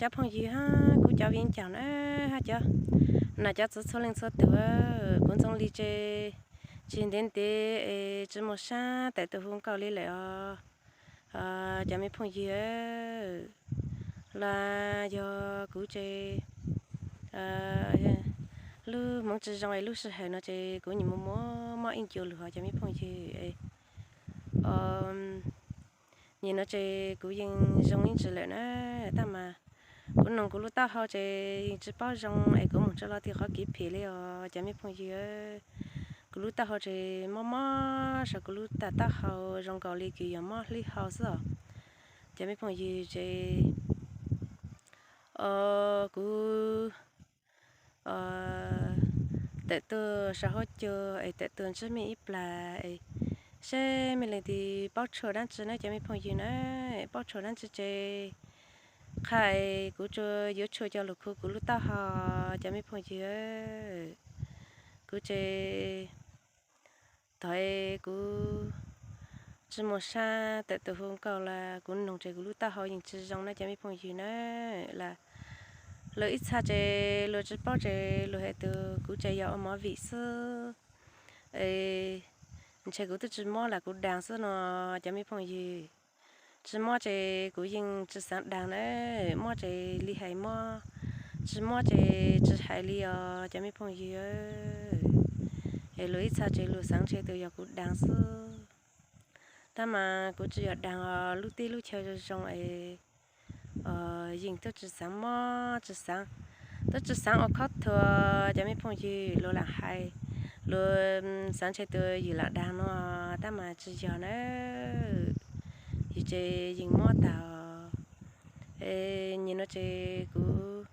Cov phooj ywg hab kuv cov viv ncaus na, hab cov nam cov txwv txhua leej txhua tug, kuv Ntxoov Lis ces tsis ntev ntev es tsis muaj sab tawm tus hu nkaus li lawm os. Cov me phooj ywg, los yog kuv ces lub hmoov tsis zoo es lub sij hawm no ces kuv nyiam mus muab mob ib ncua lug os cov me phooj ywg. Nim no ces kuv yeej zoo ib ntsis lawm na, tab mas kuv noog kuv lub taub hau ces yeej tsis paub zoo es kuv moog tsis los tim qhov kev phem li os cov me phooj ywg. Kuv lub taub hau ces mob mob saum kuv lub taub hau zoo nkaus li kws yog mob hlwb hau xwb os. Cov me phooj ywg ces kuv tawm tuaj saum huab cua es tawm tuaj ntsib mej ib plag es seb mej leej twg paub tshuaj dab tsi na cov me phooj ywg na, paub tshuaj dab tsi ces qha es kuv tsuas yuav tshuaj coj lug khuv kuv lub taub hau cov me phooj ywg. Kuv ces thaum kuv tsis muaj sab tawm tus hu nkaus los kuv noog ces kuv lub taub hau yeej tsis zoo na cov me phooj ywg na. Los luag ib txha ces luag tsis paub ces luag hais tias kuv ces yog ua movie xwb, ntshe kuv twb tsis mob los kuv daag xwb no cov me phooj ywg. Tsis mob ces kuv yeej tsis xaav daag na, mob ces li hais mob, tsis mob ces tsis hais li os cov me phooj ywg. Es luag ib txha ces luag xaav ntshe tias yog kuv daag xwb, tab mas kuv tsis yog daag os, lub teb lub chaw zoo zoo es yeej tub tsis xaav mob, tsis xaav, tub tsis xaav ua khob thuas cov me phooj ywg. Luag lam hais, luag xaav ntshe tias yus lam daag no, tab mas tsis yog na, yus ces yeej mob tag. Nim no ces kuv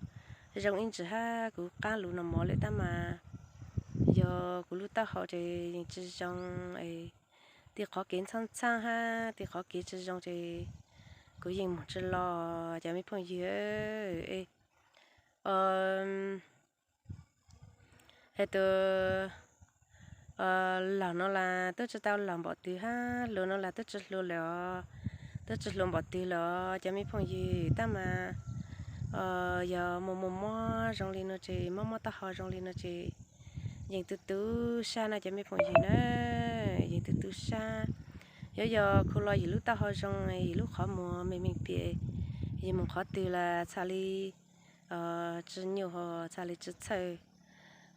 zoo ib ntsis hab kuv qaab lug noj mov lawm tab mas yog kuv lub taub hau ces yeej tsis zoo, tej qhov kev ntxhaab ntxhaab hab tej qhov kev tsis zoo ces kuv yeej moog tsis los cov me phooj ywg. Hais tias laug no las tub tsis tau laug npaum twg hab hluas no las tub tsis hluas lawm os, tub tsis hluas npaum twg lawm os cov me phooj ywg, tab mas yog mob mob mob zoo li no ces, mob mob taub hau zoo li no ces yeej tu tu sab na cov me phooj ywg na, yeej tu tu sab. Yuav yog khu los yus lub taub hau zoo, yus lub qhov muag meej meej piam, yus moog qhov twg las txhaj li tsis nyuaj, txhaj li tsis txhawj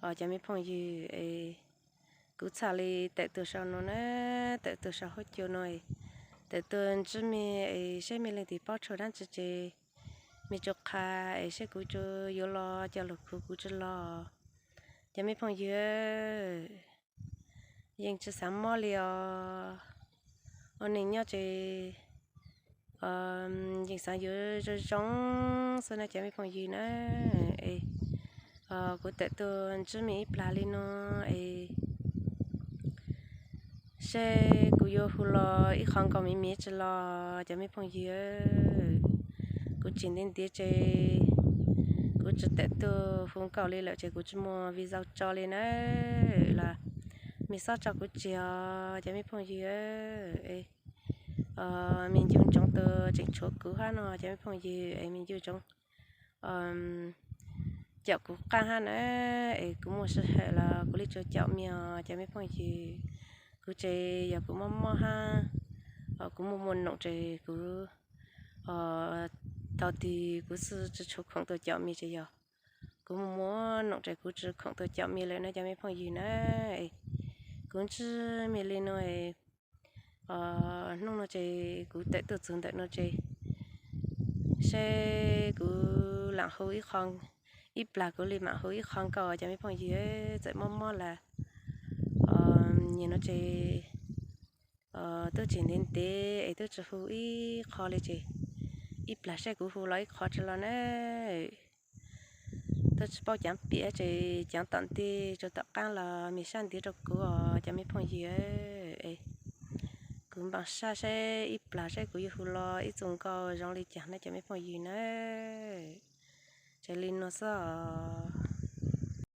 os cov me phooj ywg. Kuv txhaj li tawm tuaj saum no na, tawm tuaj saum huab cua no, tawm tuaj ntsib mej es seb mej leej twg paub tshuaj dab tsi ces mej tsuas qha es seb kuv tsuas yuav los coj lug khuv kuv tsis los. Cov me phooj ywg, yeej tsis xaav mob li os. Ua neej nyob ces yeej xaav yuav zoo zoo xwb na cov me phooj ywg na. Kuv tawm tuaj ntsib mej ib plag li no es seb kuv yuav hu los ib qho nkaus miv miv tsis los cov me phooj ywg. Kuv tseem ntiav ntiav ces kuv tsis tawm tuaj hu nkaus li lawm ces kuv tsis muaj video tso li na. Los mej xob tso kuv tseg os cov me phooj ywg. Me ncu ntsoov tus tseem tshuav kuv hab no cov me phooj ywg, es me ncu ntsoov caum kuv qaab hab na, es kuv muaj sij hawm los kuv li tsuas caum mej os cov me phooj ywg. Kuv ces yog kuv mob mob hab kuv muaj muaj noom ces kuv, thaum twg kuv xwb tsis tshua khoom tuaj caum mej ces yog kuv muaj muaj noom ces kuv tsis khoom tuaj caum mej lawm na cov me phooj ywg na. Kuv ntsib mej li no, hnub no ces kuv tawm tuaj txug ntawm no ces seb kuv lam hu ib qho, ib plag kuv li mam hu ib qho nkaus cov me phooj ywg. Txawm mob mob las nim no ces tub tseem ntev ntev es tub tsis hu ib qho li ces ib plag seb kuv hu los ib qho tsis los na. Tub tsis paub caav piam ces caav tom ntej tsuas tom qaab los mej sab ntiav rau kuv os cov me phooj ywg. Kuv npaj sab seb ib plag seb kuv yuav hu los ib txug nkaus zoo li cas na cov me phooj ywg na. Ces li no xwb os.